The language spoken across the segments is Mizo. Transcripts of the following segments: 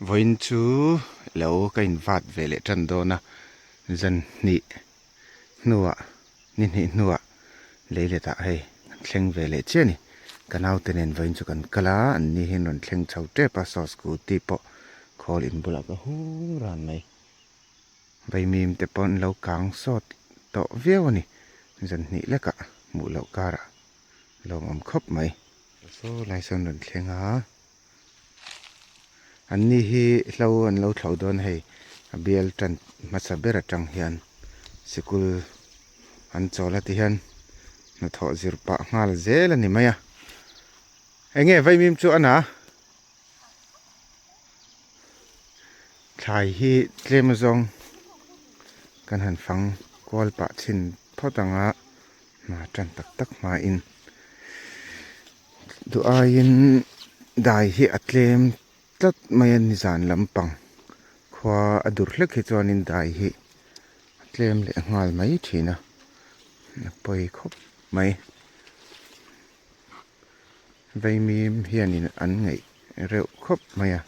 Vawiin chu lo ka in vat ve leh tan dawn a, zan hnih hnuah ni hnih hnuah lei let ah hei kan thleng ve leh chiah a ni. Ka naute nen vawiin chu kan kal a, an ni hian rawn thleng chho tep a, saw scooty pawh khawl in bulah ka hung ran mai. Vaimim te pawh an lo kang sawt tawh viau a ni, zan hnih lekah hmuh loh karah lawmawm khawp mai. Saw lai sawn rawn thleng a, an ni hi hlo an lo thlo dawn hei a bial tan hmasa ber atang hian sikul an chawl a ti hian hnathawh zir pah nghal zel a ni mai a, enge vaimim chu a na? Thlai hi tlem azawng kan han fang kual pah chhin phawt ang a, hna tan tak tak hmain duh aiin dai hi a tlem tlat mai a nizan lampang khua a dur hlek hi chuanin dai hi a tlem leh nghal mai thin a, a pawi khawp mai. Vaimim hianin an ngaih reuh khawp mai a,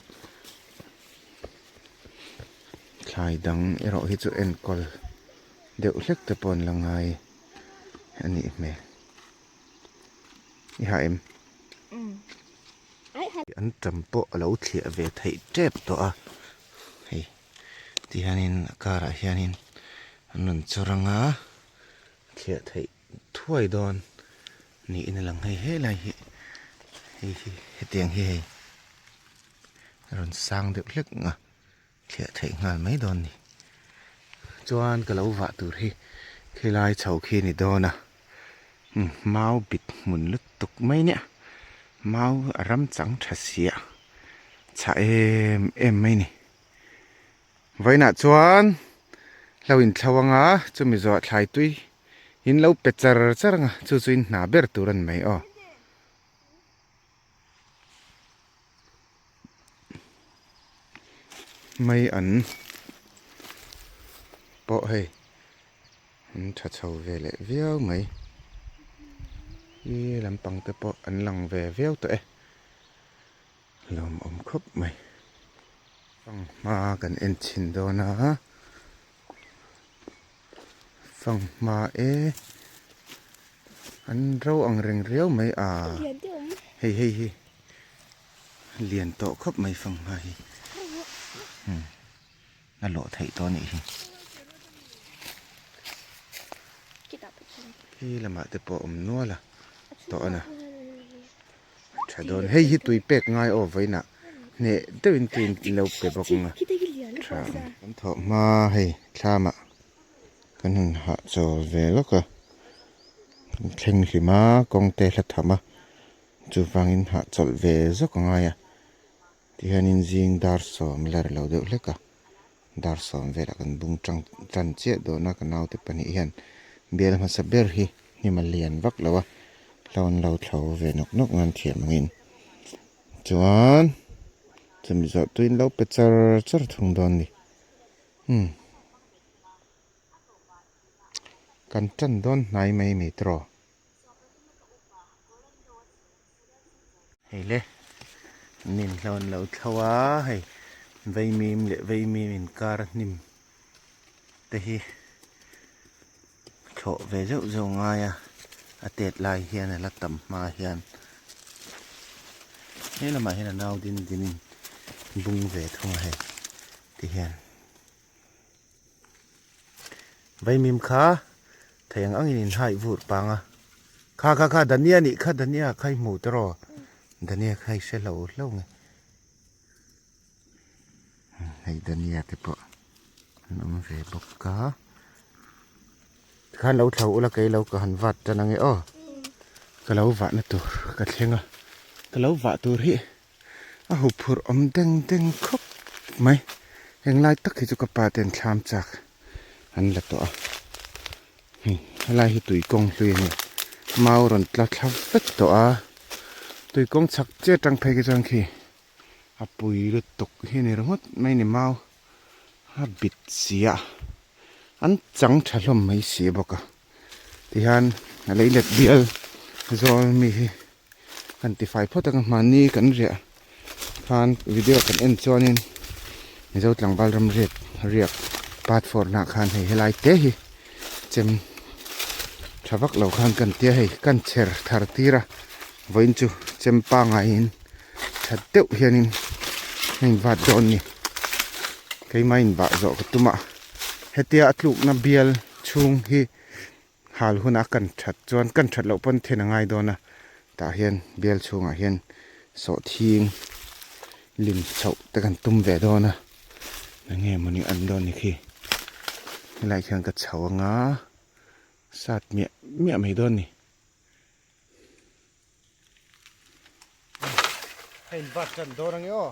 thlai dang erawh hi chu enkawl deuh hlek te pawh an la ngai a nih hmel. I ha em? An tam pawh a lo thliah ve theih tep tawh a, hei tihianin a karah hianin an rawn chawr ang a, thliah theih thuai dawn niin a lang hei helai hi hei hi hetiang hi hei a rawn sang deuh hlek ang a thliah theih nghal mai dawn a ni chuan ka lo vah tur hi khilai chho khi a ni dawn a mau bit hmun lutuk mai nia mau a ram chang tha sia chhah em em mai a ni. Vawiinah chuan hlo inthlo anga chumi zawh thlai tui in lo pe char char anga chu chu in hna ber tur a ni mai aw. Mai an pawh hei an tha chho ve leh viau mai i lampang te pawh an lang ve viau tawh e. Lawmawm khawp mai. Fanghma kan en chhin dawn a, fanghma e an ro ang reng riau mai a, hei hei hi lian tawh khawp mai fanghma hi a lawh theih tawh a nih hi. Khi lamah te pawh a awm nual a tawh a na. Tha dawn hei hi tui pek ngai aw vawiinah hneh deuhin tui in lo pe bawk ang a tha ang. Kan thawh hma hei thlamah kan han hah chawl ve lawk a kan thleng hlim a kawng te hla tham a chuvangin hah chawlh ve zawk a ngai a tihianin zing dar sawm la ri lo deuh hlek a dar sawm velah kan bung tang tan chiah dawn a ka naute pahnih hian bial hmasa ber hi hnim a lian vak lo a hlo an lo thlo ve nawk nawk ngan thiam angin chuan chumi zawh tuin lo pe char char thung dawn a ni umm kan tan dawn hnai mai mai tawh. Hei le hnim hlo an lo thlo a hei vaimim leh vaimim inkar hnim te hi thlawh ve zeuh zeuh a ngai a a tet lai hian a la tam hma hian he lamah hian a nau din din in bung ve thung a hei ti hian. Vaimim kha thei ang angin in haih vur pang a, kha kha kha Dania nih kha Dania kha i hmu tawh Dania kha i hre hlo hlo nge hei Dania te pawh an awm ve bawk a tikhan lo thlo ula kei lo ka han vat tan ange aw ka lo vahna tur ka thleng a ka lo vah tur hi. A huphurh awm deng deng khawp mai. Henglai tak hi chu ka pa ten thlam chak an la tawh a. Hei helai hi tui kawng hlui a ni. Mau rawn tla thla vek tawh a. Tui kawng chhak chiah atang phei khi chuan khi a pui lutuk hi a ni ringawt mai a ni mau a bit si a. An chang tha hlawm mai si bawk a. Tihian a lei let bial zawl mi hi. Kan tifai phawt ang a, mahni kan riah khan video kan en chuanin. Mizo tlangval ram riak riak part four nah khan hei helai te hi chem tha vak lo khan kan tia hei kan chher thar tir a vawiin chu chem pangaiin that deuh hianin a invat dawn ni keimah invah zawh ka tum a hetia a tlukna bial chhung hi hal huna kan that chuan kan that loh pawn then a ngai dawn a tah hian bial chhungah hian sawhthing lim chhoh te kan tum ve dawn a eng nge mawni an dawn ni khi helai khian ka chho anga sat miah miah mai dawn ni. Hei in vat tan dawn ange aw.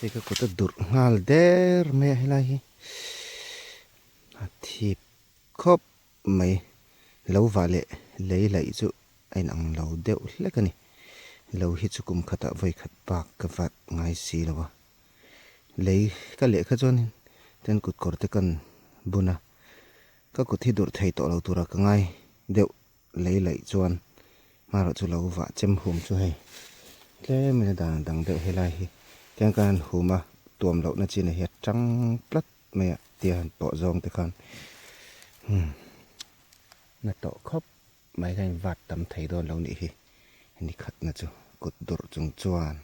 Hei ka kut a durh nghal der mai a helai hi a thip khawp mai. Lo vah leh lei laih chu a inang lo deuh hlek a ni. Lo hi chu kum khatah vawi khat bak ka vat ngai si lo a. Lei ka leh kha chuanin ten kut kawr te kan bun a, ka kut hi durh thei tawh lo tura ka ngai deuh lei laih chuan hmarawh chu lo vah chem hum chu hei tlemin a dan a dang deuh helai hi tiang khan han hum a tuam lohna chin ah hian tang tlat mai a tia han pawh zawng te khan umm na tawh khawp mai khan vat tam thei dawn lo nih hi ni khatna chu kut durh chung chuan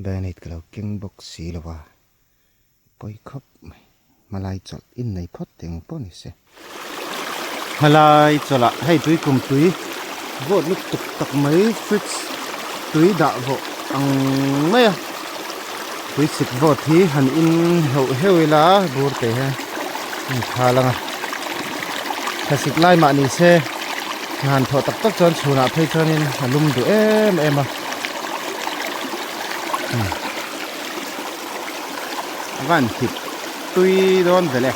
band-aid ka lo keng bawk si lo a. Pawi khawp mai. Hmalai chawlh in nei phawt eng pawh ni se. Hmalai chawlh ah hei tui kum tui vawt lutuk tak mai fridge tui dah vawh ang mai a. Tui chhit vawt hi han in heuh heuh ila bur te hian a inthal ang a. Thlasik lai mah ni se han thawh tak tak chuan chhunah phei chuanin a lum duh em em a. A van hip tui dawn vel e.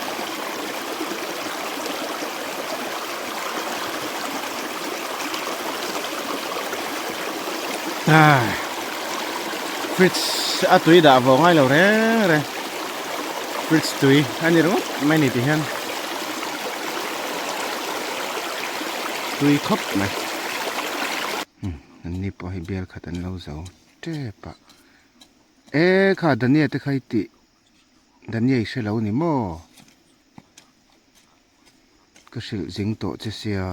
Ah, fridge a tui dah vawh ngai lo reng reng. Fridge tui a ni ringawt mai ni ti hian tui khawp mai. Hmm, an ni pawh hi bial khat an lo zo tep a. E kha Dania te kha i tih Dania i hre lo ni maw? Ka hrilh zing tawh che sia.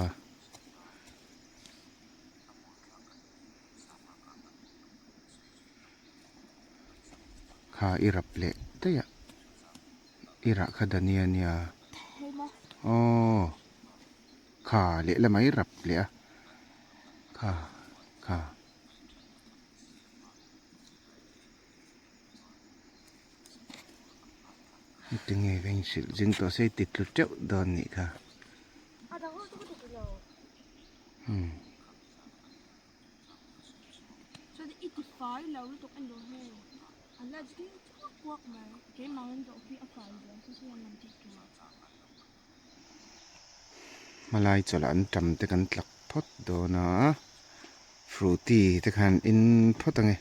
Kha i rap leh daih a. I rah kha Dania nia. Aw kha lehlamah i rap leh a. Kha kha. Tinge ka inhrilh zing tawh se i ti tlu teuh dawn nih kha. Hmm. Hmalai chawlh an tam te kan tlak phawt dawn a Frooti te khan in phawt ange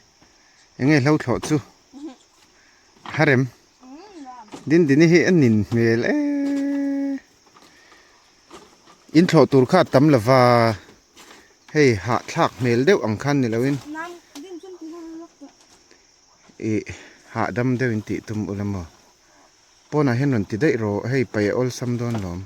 enge hlo thlawh chu harem dindini hi a nin hmel e in thlawh tur kha a tam lova hei hahthlak hmel deuh ang khan ni loin ih hahdam deuh in tih tum ula maw. Pawnah hian rawn ti daih rawh, hei paih a awlsam dawn lawm.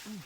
Chaw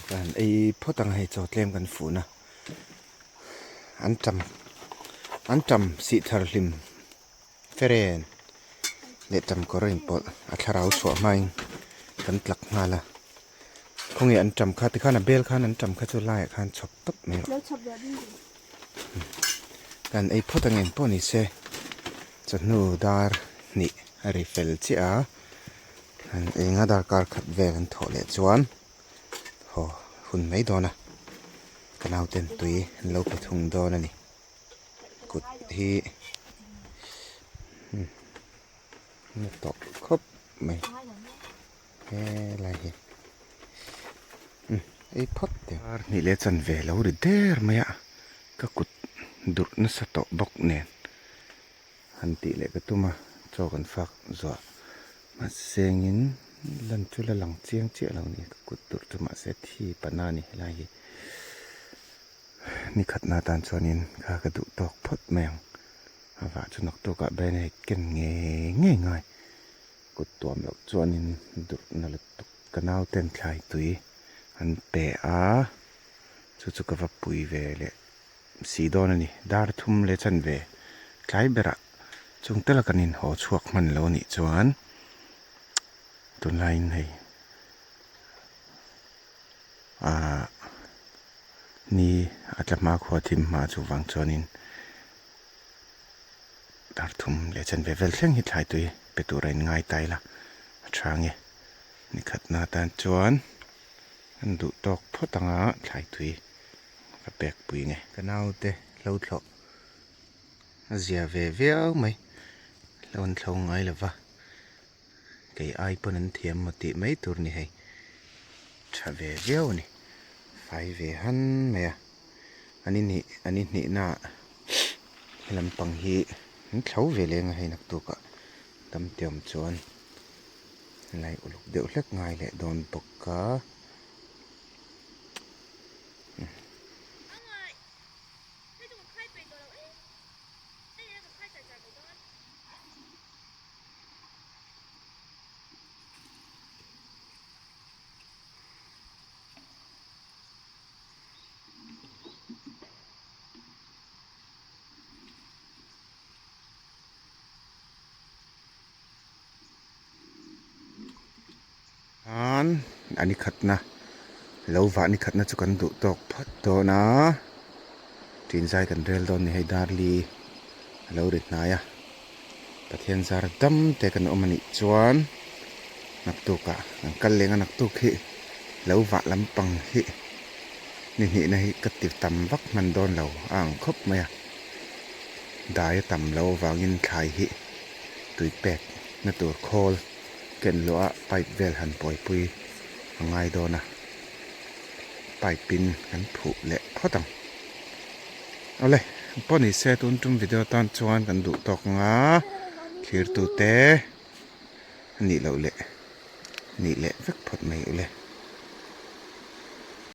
kan ei phawt ang hei chaw tlem kan fun a an tam an tam sih thar hlim feren leh tam kawr a inpawlh a thlarau chhuah hmain kan tlak nghal a. Khawnge an ṭam kha tikhan a bel khan an ṭam kha chu laiah khan chhawp tawp mai rawh. Kan ei phawt ang eng pawh ni se chawhnu dar hnih a ri fel chiah a, an enga darkar khat vel an thawh leh chuan haw hun mai dawn a, ka nauten tui an lo pe thung dawn a ni. Kut hi na tawh khawp mai. Helai hi umm ei phawt teh. Ar hnih leh chanve lo ri der mai a, ka kut durh nasa tawh bawk nen han tih leh ka tum a, chaw kan fak zuah mahse engin lan chu la lang chiang chiah lo ni ka kut durh chu mahse thi pana a ni helai hi ni khatna atan chuanin kha ka duh tawk phawt mai ang a vah chu naktukah band-aid ken ngei ngei ngai. Kut tuam loh chuanin durhna lutuk ka nauten thlai tui an pe a, chu chu ka va pui ve leh si dawn a ni. Dar thum leh chan ve tlai berah chung tela kan inhaw chhuak hman lo anih chuan tunlaiin hei ah ni a tla hma khua thim hma chuvang chuanin. Dar thum leh chen ve vel thleng hi thlai tui pe tur a inngai ta ila a tha nge. Ni khatna atan chuan an duh tawk phawt anga thlai tui ka pek pui nge. Ka naute hlo thlawh a zia ve viau mai, hlo an thlo ngai lo va, kei ai pawn an thiam maw tih mai tur ni hei, tha ve viau a ni, fai ve han mai a, an inhnih an inhnihnaah. He lampang hi an thlo ve leng a hei naktukah dam te awm chuan helai uluk deuh hlek ngai leh dawn bawk a. An a ni khatna lo vah ni khatna chu kan duh tawk phawt dawn a tin zai kan rel dawn ni hei darli a lo ri hnai a Pathian zar dam te kan awm a nih chuan naktuk ah kan kal leng a naktuk hi. Lo vah lampang hi ni hnihna hi ka ti tam vak hman dawn lo a ang khawp mai a, dai a tam lo avangin thlai hi tui pek na tur khawl ken luah a pipe vel han buaipui a ngai dawn a, pipe in kan phuh leh phawt ang. Awle, pawh ni se tun tum video tan chuan kan duh tawk ang a, thlir tute a nih loh leh nih leh vek phawt mai ule.